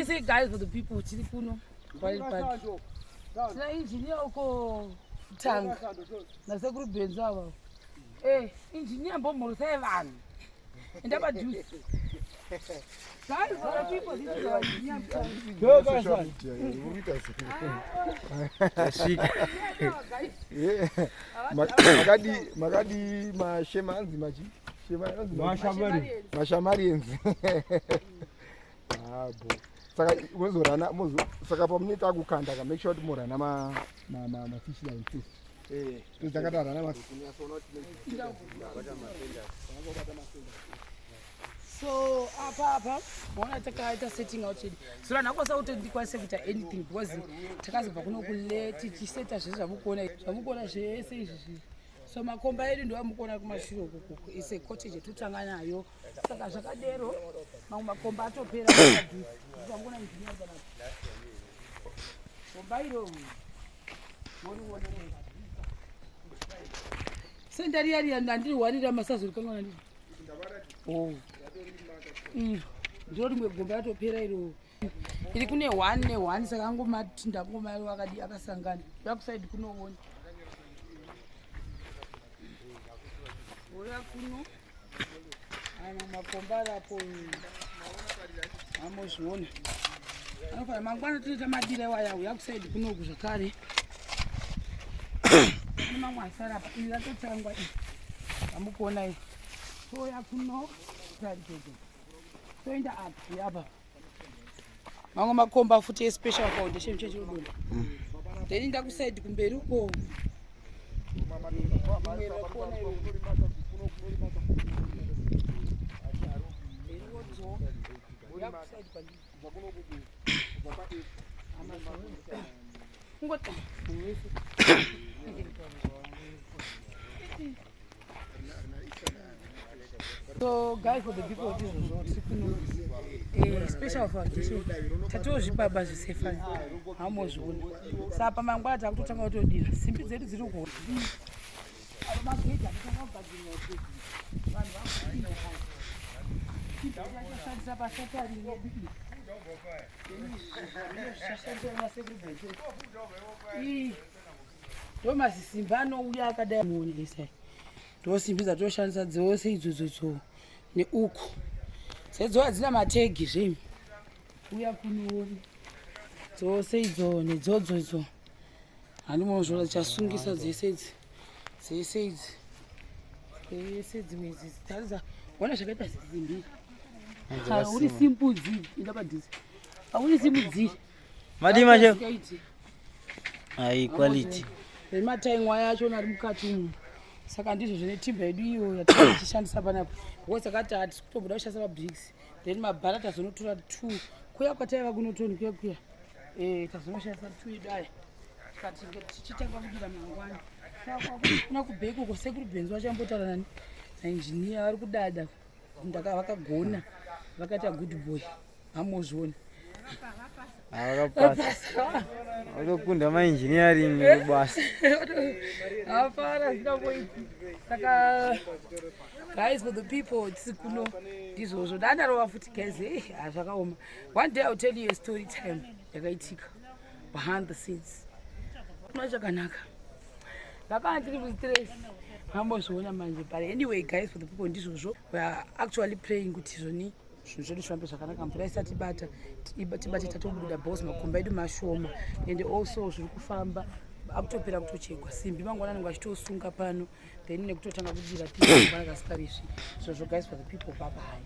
Muri sei, guys, for the people? Tiri kuno Kwale Park. Tina engineer uko tanga nasekuru Benzo ava. Engineer, mbomhorosai vanhu. Enda padhuze. Guys, for the people, this is our engineer Mutanga. Tasvika. Guys. Makadi, makadi mashema, anzi machi shema, anzi mashamarians. Ah, bo saka mozorana saka pamunoita kukanda ka, make sure kuti morana mafish line first. Takatarana ma So apa maona takaita setting out chedu. So vanhu vakwanisa kuti ndikwanise kuita anything because takazobva kuno kule tichiseta zvese zvamukuona zvese izvi zvi. So makomba edu ndo amukuona kumashure ukuku is a cottage yatotanga nayo. Saka zvakadero, mamwe makomba atopera padhuze. Zvamukuona, engineer panapa, gomba iro moriona senda riya riya ndandiriwanira masazorikanwa nandiri. Oh, iro ndiro rimwe gomba ratopera iro. Iri kune one neone, saka angomati ndangoma akadi akasangana. Yakusaidi kunoona uya kuno ana makomba arapo, amozviona anofana. Mangwana tinoita madira iwaya. Uya kusaidi kunoku zvakare kune mamwe asara apa. Iri ratotangwa iri amukuona iri. Toya kuno side, toenda apa, apa mamwe makomba futi especial foundation chechirudonda. Then inda kusaidi kumberi uko, rimwe rakuona iro. Then wodzoka, uya kusaidi kwandiri. Kungoti wese. So guys, for the people, ndizvozvo tiri kuno special foundation tatozvibaba zvisefani, hamozviona. Saka pamangwana takutotanga kutodira simbi dzedu dziri kuona. Apo magedhi akatanga kugadzirwa kuti vanhu vakupinda pano. Shandisa pasatari yedu iyi, zvichashandiswa nemasekuru. Ii ndo mazisimba anouya akadai, muonesa. Ndo simbi dzatoshandisa dzose idzodzodzo neuku sedzo hadzina mategi zveimi. Uya kunoona dzose idzo nedzodzo idzo, handimonozvona dzichasungisa dzese idzi, dzese idzi, dzese dzimwe idzi. Tarisa, ona zvakaita simbi. Hauri simbudzi, inda padhuze, hauri simbudzi. Madii mashe? Ai, quality. Nemataingwa yacho ari mukati umu. Saka ndizvo zvine timba yedu iyo yatichishandisa panapa, because takati hatisi kutomboda kushandisa mabricks. Then mabhara tazonotora two kuya kwataiva kunotoni kuya kuya. Tazonoshandisa two edu aya, tikati tichitanga kudira mangwana. Saka kuna kubheki uko sekuru Benzi vachambotaura nani nainjiniya, vari kudada ndaka vakagona, vakaita good boy, hamozviona. Vakapasa. Vakakunda maengineering basa. Hapana zvingamboiti. Saka guys, for the people, tisi kuno ndizvozvo. Ndandarova futi, guys. Zvakaoma. One day I'll tell you a story time yakaitika behind the scenes. Kuna chakanaka, ndakanga ndiri mustress, mambozviona manje. But anyway, guys, for the people, ndizvozvo. We are actually praying kuti zvoni zvinhu zvedu zvifambe zvakanaka, mvura isati bata tibate tatobuda bhos. Makomba edu mashoma and also zviri kufamba, akutopera kutochegwa simbi. Mangwana anenge achitosunga pano, then nekutotanga kudira mangwana kasikarizvi. Zvozvo, guys, for the people, bye bye.